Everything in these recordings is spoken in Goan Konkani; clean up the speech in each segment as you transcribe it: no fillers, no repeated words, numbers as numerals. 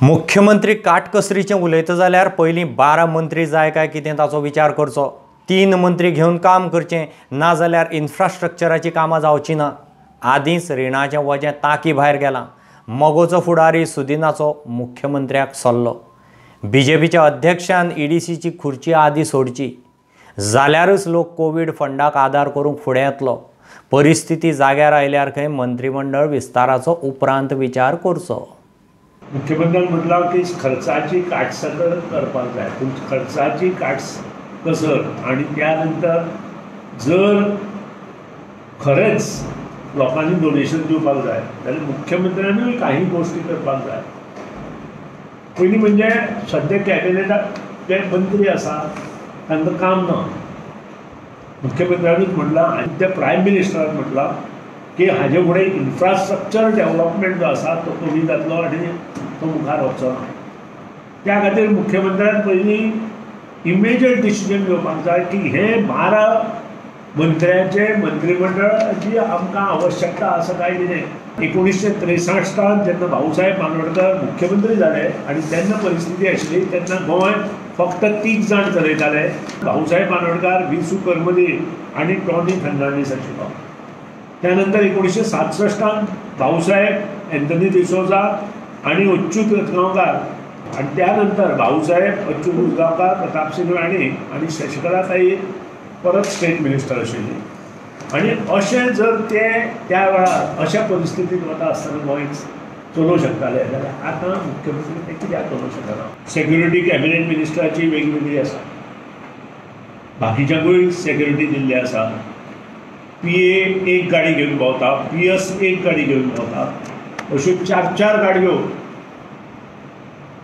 मुख्यमंत्री काटकसरीचें उलयता जाल्यार पयलीं 12 मंत्री जाय काय कितें ताचो विचार करचो. 3 मंत्री घेवन काम करचें, नाजाल्यार इन्फ्रास्ट्रक्चराची कामां जावची ना. आदींच रिणाचें वजें ताकी भायर गेलां. मगोचो फुडारी सुदिनाचो मुख्यमंत्र्याक सल्लो. बीजेपीच्या अध्यक्षान ईडीसीची खुर्ची आदी सोडची जाल्यारच लोक कोवीड फंडाक आदार करूंक फुडें येतलो. परिस्थिती जाग्यार आयल्यार खंय मंत्रिमंडळ विस्ताराचो उपरांत विचार करचो. मुख्यमंत्र्यान म्हटलां की खर्चाची काटसकर करपाक जाय, पूण खर्चाची काटकसर आनी त्या नंतर जर खरेंच लोकांनी डोनेशन दिवपाक जाय जाल्यार मुख्यमंत्र्यानूय काही गोष्टी करपाक जाय. पयलीं म्हणजे सद्या कॅबिनेटाक जे मंत्री आसा तांकां काम ना. मुख्यमंत्र्यानूच म्हटलां आनी त्या प्रायम मिनिस्टरान म्हटलां की हाजे फुडें इन्फ्रास्ट्रक्चर डेवलपमेंट जो आसा तो कमी जातलो आनी तो मुखार वचचो ना. त्या खातीर मुख्यमंत्र्यान पयलीं इमिजिएट डिसिजन घेवपाक जाय की हे 12 मंत्र्यांचे मंत्रिमंडळाची आमकां आवश्यकता आसा काय कितें. 1963 जेन्ना भाऊसाहेब बांदोडकर मुख्यमंत्री जाले आनी तेन्ना परिस्थिती आशिल्ली तेन्ना गोंय फक्त 30 जाण चलयताले. भाऊसाहेब बांदोडकर, विसू करमली आनी टॉनी फर्नांडीस आशिल्लो. त्यानंतर 1967 भाऊसाहेब एंथनी डिसोजा आनी अच्युत उसगांवकार आनी त्यानंतर भाऊसाहेब अच्युत उसगांवकार, प्रतापसिंग राणे आनी शशिकला ताई परत स्टेट मिनिस्टर आशिल्ली. आनी अशें जर ते त्या वेळार अशा परिस्थितींत वता आसतना गोंय चलोवंक शकताले जाल्यार आतां मुख्यमंत्री ते कित्याक चलोवंक शकना. सेक्युरिटी कॅबिनेट मिनिस्टराची वेगवेगळी आसा, बाकीच्यांकूय सेक्युरिटी दिल्ली आसा. पी ए एक गाडी घेवन भोंवता, पी एस एक गाडी घेवन भोंवता, अश्यो 4-4 गाडयो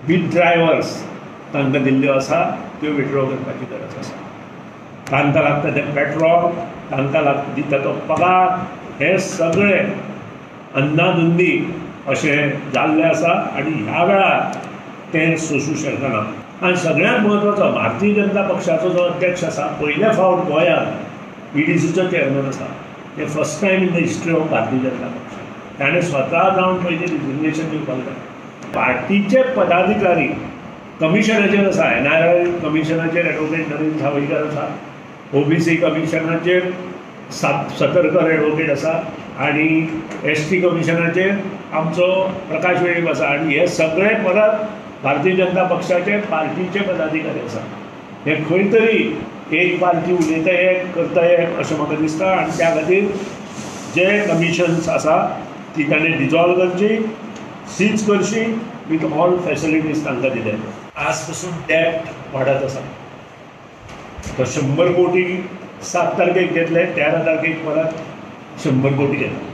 वीथ ड्रायव्हर्स तांकां दिल्ल्यो आसा. त्यो विड्रॉ करपाची गरज आसा. तांकां लागता तें पेट्रोल, तांकां दिता तो पगार, हे सगळे अंदाधुंदी अशें जाल्लें आसा आनी ह्या वेळार तें सोसूं शकना. आनी सगळ्यांत म्हत्वाचो भारतीय जनता पक्षाचो जो अध्यक्ष आसा पयल्या फावट गोंयांत ईडीसीचो चेअरमॅन आसा. ते first time in the history of Bharatiya Janata Paksha. ताणें स्वता जावन पयलीं रिजिग्नेशन दिवपाक जाय. पार्टीचे पदाधिकारी कमिशनाचेर आसा, एनआरआय कमिशनाचेर एडवोकेट नरेंद्र सावयकर आसा, ओबीसी कमिशनाचेर सतरकर एडवोकेट आसा आनी एस टी कमिशनाचेर आमचो प्रकाश वेळीप आसा. आनी हे सगळे परत भारतीय जनता पक्षाचे पार्टीचे पदाधिकारी आसा. हे खंय तरी एक पार्टी उलयता एक करता एक अशें म्हाका दिसता. आनी त्या खातीर जे कमिशन्स आसा ती ताणें डिजॉल्व करची, सीज करची विथ ऑल फॅसिलिटीज तांकां दिले. आज पासून डेट वाडत आसा. तो 100 कोटी 7 तारखेक घेतले, 13 तारखेक परत 100 कोटी घेतले.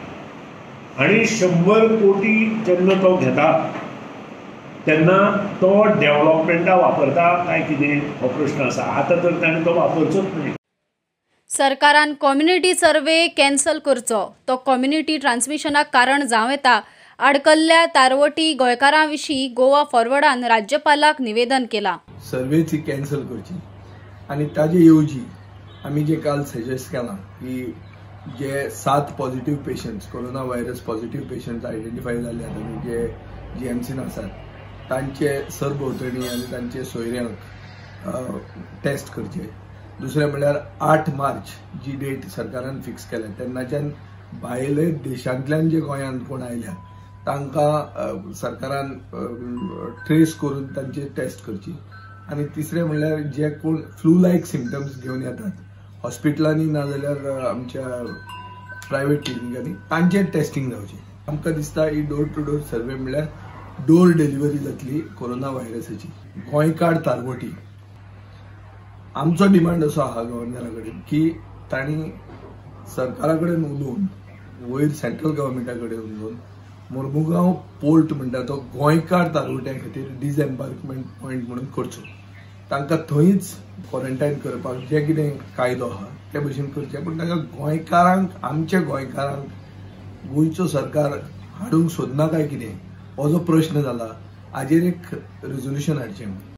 आनी 100 कोटी जेन्ना तो घेता तेन्ना तो डेवलपमेंटा वापरता काय कितें हो प्रश्न आसा. आतां तर ताणें तो वापरचोच न्हय. सरकारान कम्युनिटी सर्वे कॅन्सल करचो, तो कम्युनिटी ट्रान्समिशनाक कारण जावं येता. आडकल्ल्या तारवटी गोंयकारां विशीं गोवा फॉरवर्डान राज्यपालाक निवेदन केलां. सर्वेची कॅन्सल करची आनी ताजे येवजी आमी जे काल सजेस्ट केलां की जे 7 positive patients, corona virus positive patients identify जाले आनी जे जीएमसीन आसात तांचे सरभोंवतणी आनी तांचे सोयऱ्यांक टेस्ट करचे. दुसरें म्हणल्यार 8 मार्च जी डेट सरकारान फिक्स केल्या तेन्नाच्यान भायले देशांतल्यान जे गोंयांत कोण आयल्या तांकां सरकारान ट्रेस करून तांची टेस्ट करची. आनी तिसरें म्हणल्यार जे कोण फ्लू लायक सिमटम्स घेवन येतात हॉस्पिटलांनी ना जाल्यार आमच्या प्रायवेट क्लिनिकांनी तांचें टेस्टिंग जावचें. आमकां दिसता ही डोर टू डोर सर्वे म्हणल्यार डोर डिलिव्हरी जातली कोरोना व्हायरसाची. गोंयकार तारवटी आमचो डिमांड असो आहा गव्हर्नरा कडेन की तांणी सरकारा कडेन उलोवन वयर सेंट्रल गव्हर्मेंटा कडेन उलोवन मोर्मुगांव पोर्ट म्हणटा तो गोंयकार तारवट्यां खातीर डिसएम्बार्कमेंट पॉयंट म्हणून करचो. तांकां थंयच क्वॉरंटायन करपाक जे कितें कायदो आहा ते भशेन करचें. पूण तांकां गोंयकारांक, आमच्या गोंयकारांक गोंयचो सरकार हाडूंक सोदना काय कितें हो जो प्रश्न जाला हाजेर एक रेजोल्युशन हाडचें.